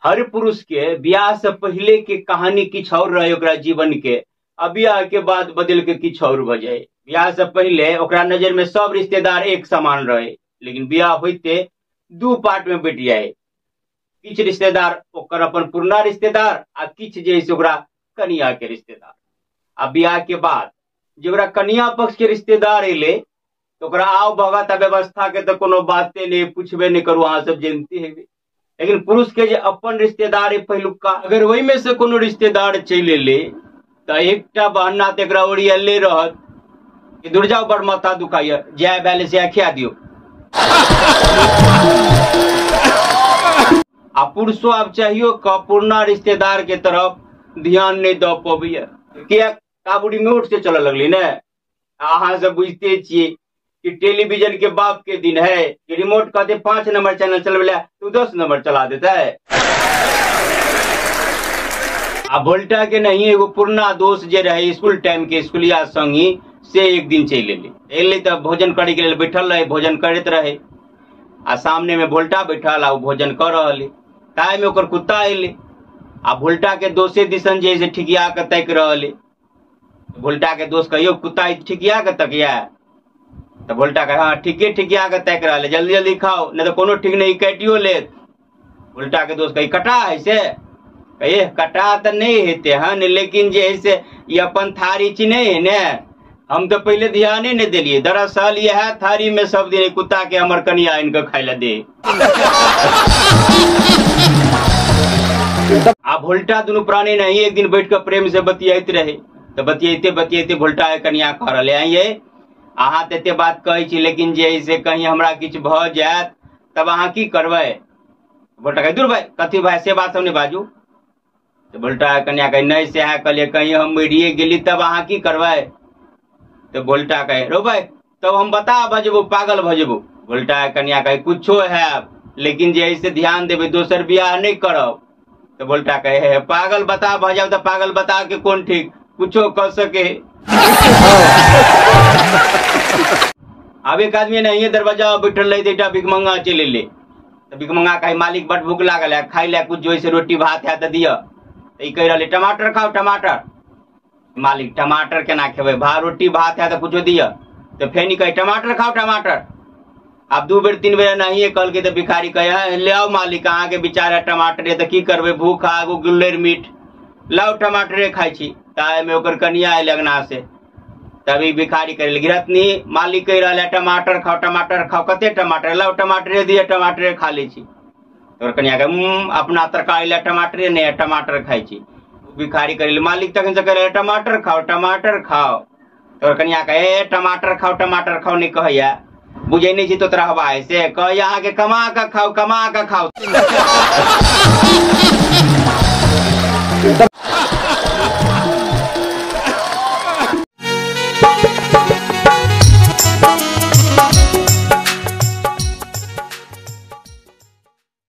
हर पुरुष के बियाह से पहले के कहानी किछु और रहे ओकरा जीवन के, आ बियाह के बाद बदल के किछु और भऽ जाए। बियाह से पहले ओकरा नजर में सब रिश्तेदार एक समान रहे, लेकिन बियाह होते दू पार्ट में बटि जाए। किछु रिश्तेदार ओकर अपन पुरना रिश्तेदार आ किछु जे से ओकरा कनिया के रिश्तेदार। आ बियाह के बाद जे ओकरा कनिया पक्ष के रिश्तेदार एले तो ओकरा आव भगत आ व्यवस्था के तो कोनो बाते नहीं, पूछबे नहीं करू, अहाँ सब जानते हेबै। लेकिन पुरुष के जे अपन रिश्तेदार है पहिलुका, अगर ओहि में से कोनो रिश्तेदार चलि एले तो एकटा बहाना तऽ एकरा ओरियले रहत कि दूर जाओ बड़ माथा दुखाइया, जाय भेल से खिया दियौ। आ पुरुषो आब चाहियो क पुरना रिश्तेदार के तरफ ध्यान नहीं दऽ पबैया, किया आब रिमोट से चलऽ लगलै ने। अहाँ सब बुझते छियै कि टेलीविजन के बाप के दिन है कि रिमोट कहते 5 नंबर चैनल चलबै ला तो 10 नंबर चला देता है। आ भोल्टा के नहीं एगो पुरना दोस्त जे रहे स्कूल टाइम के स्कूलिया संगी, से एक दिन चलि एलै। एलै तऽ भोजन करे के लेल बैठल रहे, भोजन करैत रहे आ सामने में भोल्टा बैठल आ ओ भोजन कऽ रहल है। ताहि में ओकर कुत्ता एलै आ भोल्टा के दोसे दिसन जे से ठिकिया के ताकि रहल है। भोल्टा के दोस्त कहियो कुत्ता ठिकिया के तकिया, तऽ भोल्टा कहे हाँ ठीके ठिकिया के ताकि रहल है, जल्दी जल्दी खाओ नहीं तो कोनो ठीक नहीं काटियो लेत। भोल्टा के दोस्त कही कटा है से, कहिए कटा तऽ नहीं हेते हन, लेकिन जे है से ई अपन थारी चिन्है है ने, हम तो पहले ध्याने नहीं दिलिए, दरअसल यह थारी में सब दिन कुत्ता के हमर कनिया आनि के खाय ला दे। आ भोल्टा दुनू प्राणी नहीं एक दिन बैठ के प्रेम से बतियाइत रहे, तो बतियाइते बतियाइते भोल्टा के कनिया कह रहले आइये अहाँ तऽ एते बात कहै छी, लेकिन जे है से कहीं हमरा किछु भऽ जायत तब अहाँ की करबै। भोल्टा कहे दूर भाई कथी भाई से बात सब नहीं बाजू। तो भोल्टा कनिया कहे नहीं से अहाँ कहलिए कहीं हम मरिए गेली तब अहाँ की करबै। तो भोल्टा कहे रो भाई तब हम बता भऽ जेबो पागल भऽ जेबो। भोल्टा कनिया कहे कुछो है लेकिन जे है से ध्यान देबै दोसर बियाह नहीं करब। तो भोल्टा कहे हे पागल बता भऽ जाब तऽ पागल बता के कोन ठीक, कुछो कऽ सके। आब एक आदमी नहीं दरवाजा बैठल रहे एकटा भिखमंगा चलि एलै। तऽ भिखमंगा कहे मालिक बड भूख लागल है, खाइ लए कुछ जो रोटी भात है तऽ दिअ। तऽ ई कहि रहलै टमाटर खाउ टमाटर। मालिक टमाटर केना खेबै, भा रोटी भात है तऽ कुछो दिअ। तऽ फेर ई कहे टमाटर खाउ टमाटर। आब 2 बेर 3 बेर एनाहिए कहलकै तऽ भिखारी कहे ले आउ मालिक अहाँके विचार है टमाटरे तऽ की करबै, भूख आगू गुल्लरि मीठ, लाउ टमाटरे खाइ छी। ताहिमे ओकर कनिया आयल अंगना से, तभी भिखारी करे गिरहतनी मालिक कहि रहल है टमाटर खाओ टमाटर खाओ, कते टमाटर लाउ टमाटरे दिअ टमाटरे खा लै छी। ओकर कनिया कहे अपना तरकारी लए टमाटरे नहि है टमाटर खाइ छी। भिखारी करे मालिक तखन से कहे टमाटर खाओ टमाटर खाओ। तोहर कनिया कहे टमाटर खाओ टमाटर खाओ नहीं कहैया, बुझै नहीं छी तो तोरा हवा है से कहैया अहाँके कमा कऽ खाओ कमा कऽ खाओ।